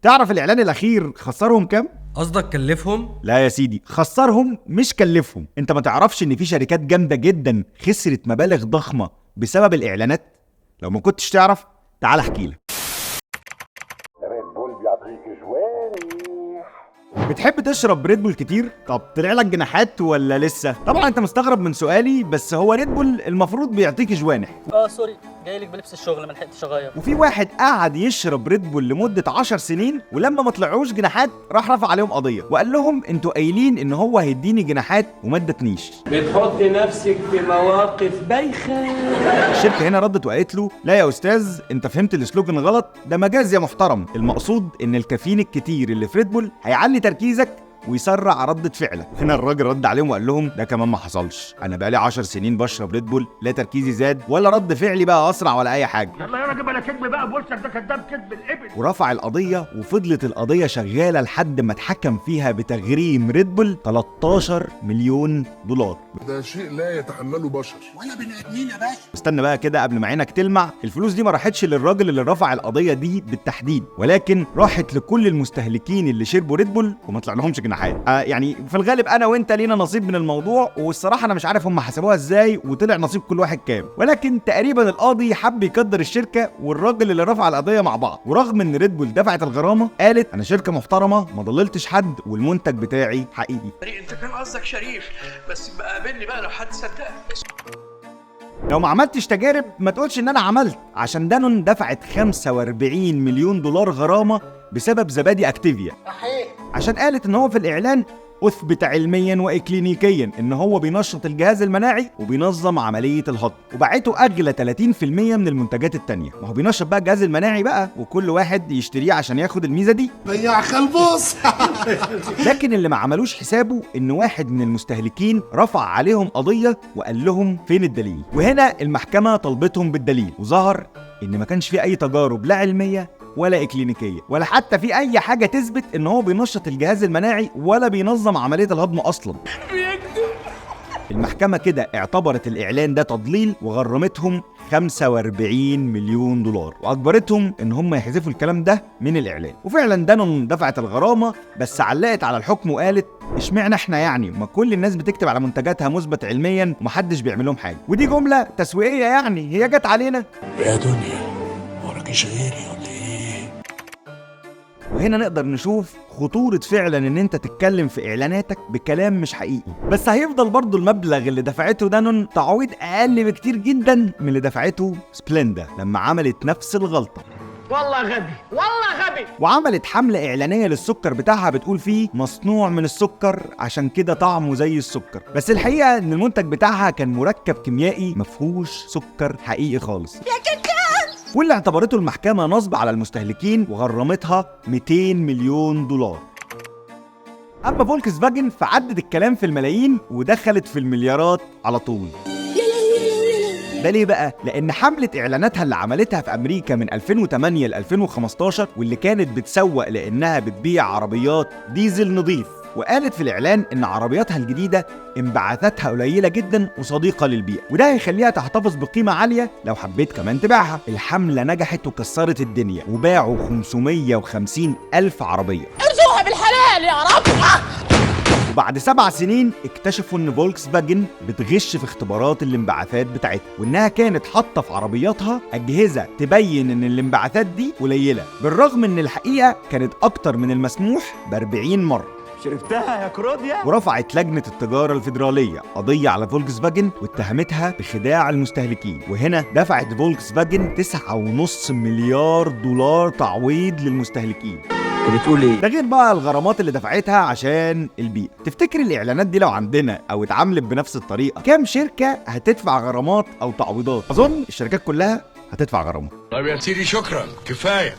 تعرف الاعلان الاخير خسرهم كام؟ قصدك كلفهم؟ لا يا سيدي، خسرهم مش كلفهم. انت ما تعرفش ان في شركات جامدة جدا خسرت مبالغ ضخمة بسبب الاعلانات؟ لو ما كنتش تعرف تعال احكي لك. ريد بول بيعطيك جوانح. بتحب تشرب ريد بول كتير؟ طب طلع لك جناحات ولا لسه؟ طبعا انت مستغرب من سؤالي، بس هو ريد بول المفروض بيعطيك جوانح. sorry، جاي لك بلبس الشغل ما لحقتش اغير. وفي واحد قعد يشرب ريد بول لمدة 10 سنين، ولما ما طلعوش جناحات راح رفع عليهم قضية وقال لهم انتوا قايلين ان هو هيديني جناحات وما ادتنيش. بتحط نفسك في مواقف بايخة. الشركة هنا ردت وقالت له لا يا استاذ، انت فهمت ال slogan غلط، ده مجاز يا محترم، المقصود ان الكافيين الكتير اللي في ريد بول هيعلي تركيزك ويسرع ردة فعلك. هنا الراجل رد عليهم وقال لهم ده كمان ما حصلش، انا بقالي 10 سنين بشرب ريد بول، لا تركيزي زاد ولا رد فعلي بقى اسرع ولا اي حاجة. يلا يا راجل بلا كذب بقى، بولسك ده كذاب كذب الابل. ورفع القضية وفضلت القضية شغالة لحد ما اتحكم فيها بتغريم ريد بول 13 مليون دولار. ده شيء لا يتحمله بشر. ولا بني ادمين يا باشا. استنى بقى كده قبل ما عينك تلمع، الفلوس دي ما راحتش للراجل اللي رفع القضية دي بالتحديد، ولكن راحت لكل المستهلكين اللي شربوا ريد بول وما طلع لهمش جناحات. يعني في الغالب انا وانت لينا نصيب من الموضوع، والصراحة انا مش عارف هم حسبوها ازاي وطلع نصيب كل واحد كام، ولكن تقريبا القاضي حب يقدر الشركة والراجل اللي رفع القضية مع بعض. ورغم ان ريد بول دفعت الغرامة قالت انا شركة محترمه ما ضللتش حد والمنتج بتاعي حقيقي. انت كان قصدك شريف، بس بقابلني بقى لو حد صدقك. لو ما عملتش تجارب ما تقولش ان انا عملت، عشان دانون دفعت 45 مليون دولار غرامة بسبب زبادي اكتيفيا، عشان قالت ان هو في الاعلان اثبت علميا واكلينيكيا ان هو بينشط الجهاز المناعي وبينظم عملية الهضم، وباعته اغلى 30% من المنتجات التانية. ما هو بينشط بقى الجهاز المناعي بقى، وكل واحد يشتريه عشان ياخد الميزة دي. بياع خلبوص. لكن اللي ما عملوش حسابه ان واحد من المستهلكين رفع عليهم قضية وقال لهم فين الدليل، وهنا المحكمة طلبتهم بالدليل، وظهر ان ما كانش في اي تجارب لا علمية ولا اكلينيكيه ولا حتى في اي حاجة تثبت ان هو بينشط الجهاز المناعي ولا بينظم عملية الهضم اصلا. المحكمة كده اعتبرت الاعلان ده تضليل وغرمتهم 45 مليون دولار واجبرتهم ان هم يحذفوا الكلام ده من الاعلان. وفعلا دانون دفعت الغرامة، بس علقت على الحكم وقالت اشمعنى احنا يعني، ما كل الناس بتكتب على منتجاتها مثبت علميا ومحدش بيعمل لهم حاجة، ودي جملة تسويقية يعني هي جت علينا يا دنيا وراكيش غيري ولا ايه؟ وهنا نقدر نشوف خطورة فعلا ان انت تتكلم في اعلاناتك بكلام مش حقيقي. بس هيفضل برضو المبلغ اللي دفعته دانون تعويض اقل بكتير جدا من اللي دفعته سبلندا لما عملت نفس الغلطة. والله غبي والله غبي. وعملت حملة إعلانية للسكر بتاعها بتقول فيه مصنوع من السكر عشان كده طعمه زي السكر، بس الحقيقة إن المنتج بتاعها كان مركب كيميائي مفهوش سكر حقيقي خالص. واللي اعتبرته المحكمة نصب على المستهلكين وغرمتها 200 مليون دولار. أما فولكس فاجن فعدت الكلام في الملايين ودخلت في المليارات على طول. ده ليه بقى؟ لأن حملة إعلاناتها اللي عملتها في أمريكا من 2008 ل 2015 واللي كانت بتسوق لأنها بتبيع عربيات ديزل نظيف، وقالت في الإعلان إن عربياتها الجديدة انبعاثاتها قليلة جدا وصديقة للبيئة، وده هيخليها تحتفظ بقيمة عالية لو حبيت كمان تبيعها. الحملة نجحت وكسرت الدنيا وباعوا 550 ألف عربية. ارزقها بالحلال يا رب. وبعد 7 سنين اكتشفوا ان فولكس فاجن بتغش في اختبارات الانبعاثات بتاعتها، وانها كانت حاطه في عربياتها اجهزة تبين ان الانبعاثات دي قليله، بالرغم ان الحقيقة كانت اكتر من المسموح ب 40 مرة. شربتها يا كروديا. ورفعت لجنة التجارة الفيدرالية قضية على فولكس فاجن واتهمتها بخداع المستهلكين، وهنا دفعت فولكس فاجن 9.5 مليار دولار تعويض للمستهلكين. انت بتقول ايه؟ ده غير بقى الغرامات اللي دفعتها عشان البيئة. تفتكر الإعلانات دي لو عندنا أو اتعاملت بنفس الطريقة كام شركة هتدفع غرامات أو تعويضات؟ أظن الشركات كلها هتدفع غرامات. طيب يا سيدي شكرا كفاية.